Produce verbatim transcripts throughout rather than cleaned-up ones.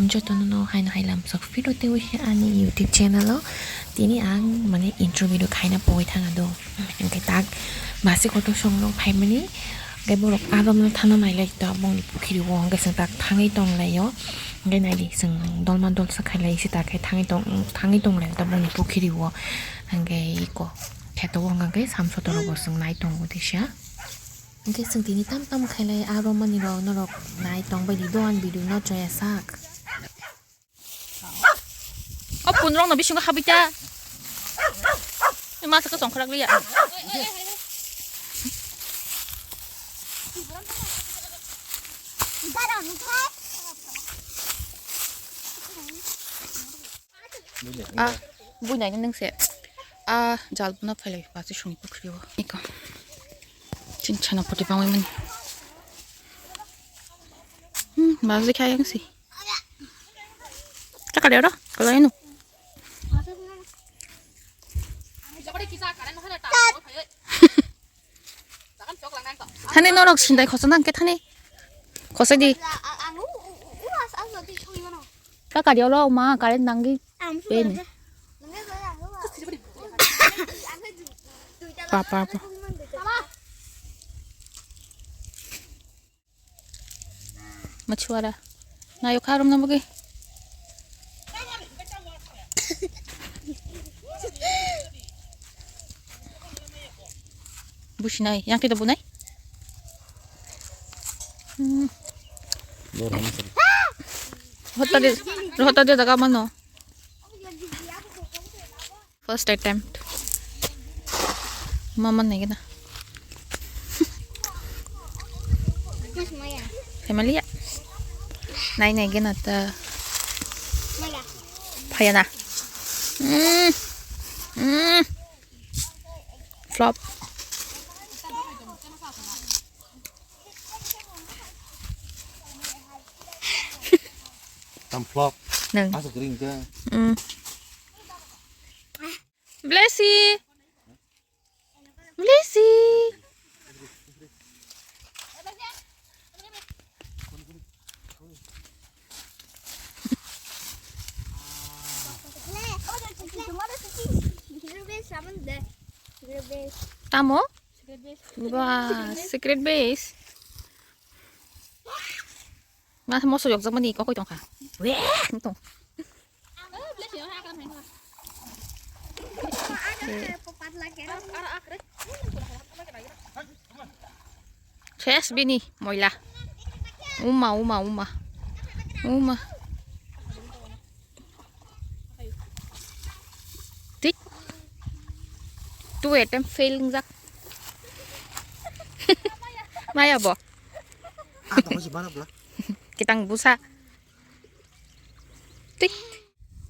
Jotono no haino hai lamsok phiro tei ani YouTube channel o tini ang mane intro video khaina pogwi thang do. Hwnkhe tak basi kotor song no phaimani. Hwnkhe borok aro no thana nailai ta bongni pukhiri o hwnkhe chwng tak thangwi tong laio. Hwnkhe naidi chwng dolma dolsa khailai se tak khe thangwi tong thangwi tong lai ta bongni pukhiri o. Hwnkhe iko kheto o hwnkhe samsotoro bo chwng nai tongo teisa. Hwnkhe chwng tini tam tam khailai aro mani rok norok nai tong bai di do ani video no choya sak. O punrok no bisingo habita. Masa ka songkrak liya. Ah, bui nai nung se. Ah, jal buna phalai basi sung pukhri o. Iko. Chin chana poti bangwi mani. Hmm, basi kaya si. Kakade oro, kalau inu. Thani norok sindai khosa nang ke thani. Khosa di. Kakade oro ma karen nanggi. Beni. Pa, pa, pa. Machuara. Nayo kharum na bugi. Businai, yang kita bunai. Hmm. Hota de, hota de daga mano. First attempt. Mama nai gana. Family ya. Nai nai gana ta. Phaya na. Mm. Mm. Flop. Tam flop. Nang. Asa green ka. Mm. Blessy. Blessy. Tamo? Ba, secret base. Nga moso yok jamani kokoi tongkha. Weh, tong. Ses bini moila. Uma, uma, uma. Uma. Tik. Tu etem fail jak. Maya bo. Ah, tong si mana bla? Kitang busa. Tik.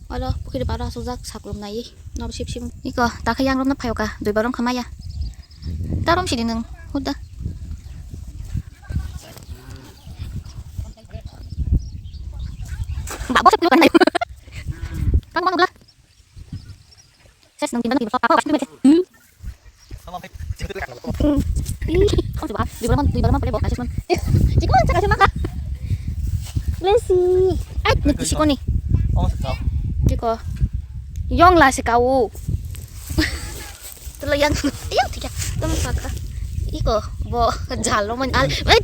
Oro pukhiri paro asukjak saklum nai. Nor sip sip. Iko takha yang romna phayoka dui barom khamaya. Tarom sidi nung. Huda. Babo sip nai. Kang mana bla? Ses nang tinda nang apa apa pasti baca. Hmm. Ih, kau coba, di mana, di mana boleh bawa kasus man. Jika mana cakap sama kak? Blessy. Eh, nanti si koni. Oh, sekau. Jiko. Yong lah sekau. Telo yang, yang tiga. Teman kaka. Iko, bo jalo man al. Eh.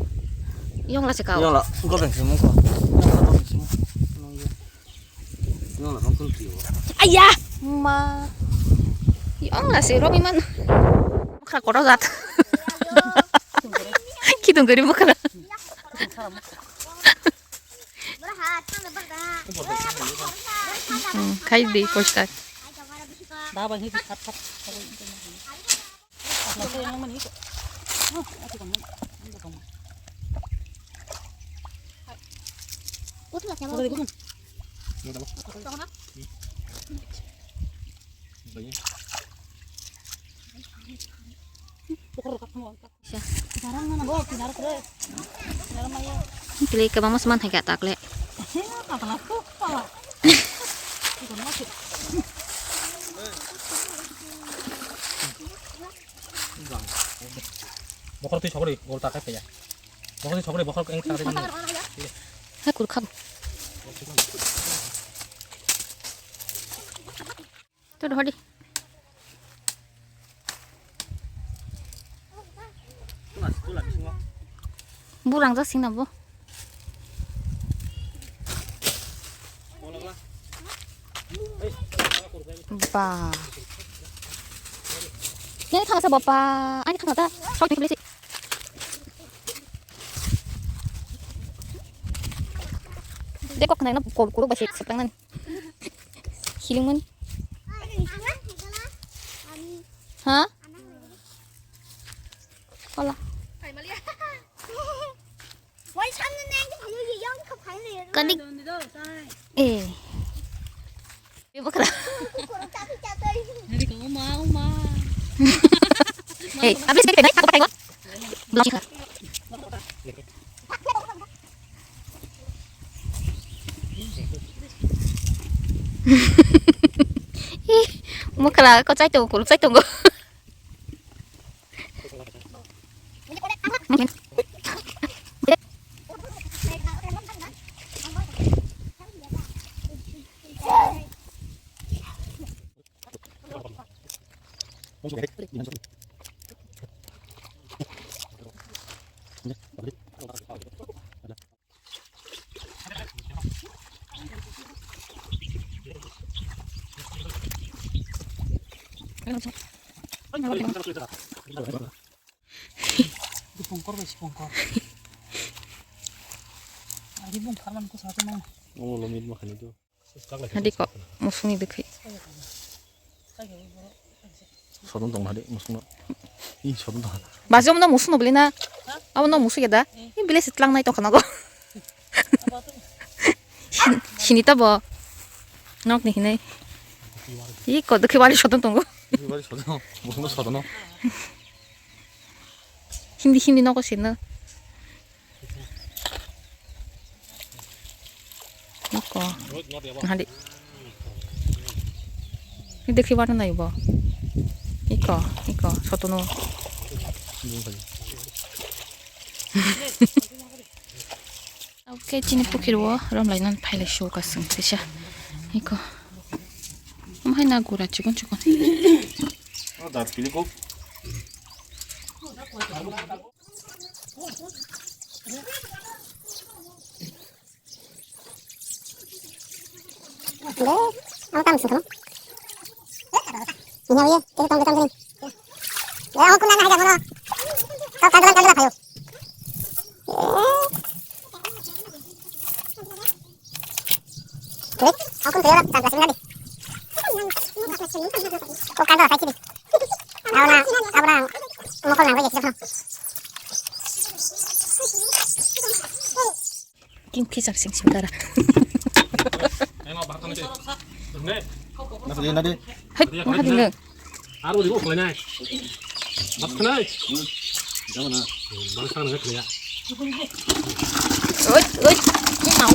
Yong lah sekau. Yong lah, engkau beng semua kau. Engkau beng semua. Ayah, ma. Yong lah si romi man. Mukha koro jat. Kidung gari mukha. Hmm, khai di posta. Kili kwbangma se man hai kha takle. Bokhor twi sogri gol ta khai paya. Bokhor twi sogri bokhor eng ta khai. Hai kurkham. Tuh, hodi. Burang jak sing na bo. Ba. Nini khana sa bapa, ani khana ta. Sok ni khlesi. Jekok khana na kol kol ba sek sek nang nani. Hiling mani. Ha? Kola. Kani. Eh. Bebakra. Eh, abis kani kani aku pakai. Belum sih. Ih, mukra ko chai tongo, kuruk chai tongo. Dipongkor bai Sipongkor. Ari bung pharman ko sa tongma. Omo lo mit ma khani do. Hadi ko musungni bikhi. Sodon tong hadi musungno. Ih, sodon tong. Basi omo no musungno beli na. Abo no musung ya da. Ini beli setlang nai tong khana go. Sini ta bo. Nok ni hinai. Ih, ko dukhi wali sodon tongo. Wali sodon. Musungno sodon. Hindi, hindi noko sino. Noko. Hadi. Ini dekhi wano nai bo. Iko, iko, sotono. Oke, chini pukhiro rom lai nan phaile show ka sing tisa. Iko. Amhai na gura chikon chikon. Ang tam sing kamo. Ini ya, kita tong kita tong. Ya, aku nang aja kono. Kau kagak kagak ayo. Klik, aku tuh ya, tak kasih lagi. Kau kagak apa sih? Abra, abra, mau kau nang aja sih. King Fisher sing sing dara. Nadi, nadi. Hai, maha dile. Aro di ko khlai nai. Bat khlai. Jama na. Bat khlai nai khlai. Oi, oi. Mau.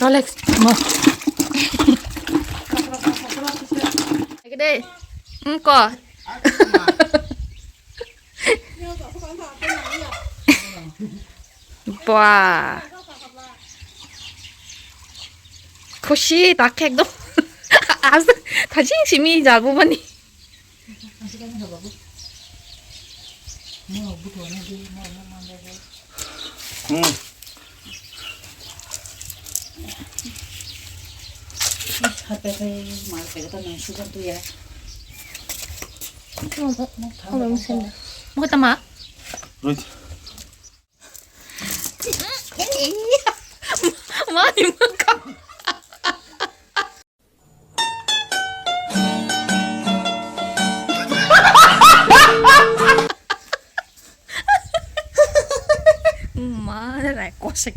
Rolex. Mo. Gede. Engko. Ba. Khushi tak ekdom. As thajing simi jabu bani. Hmm. Hape kai mal pega ta nang sugar tu ya. Mo ta ma? Right. Mani maka. Mara kosek.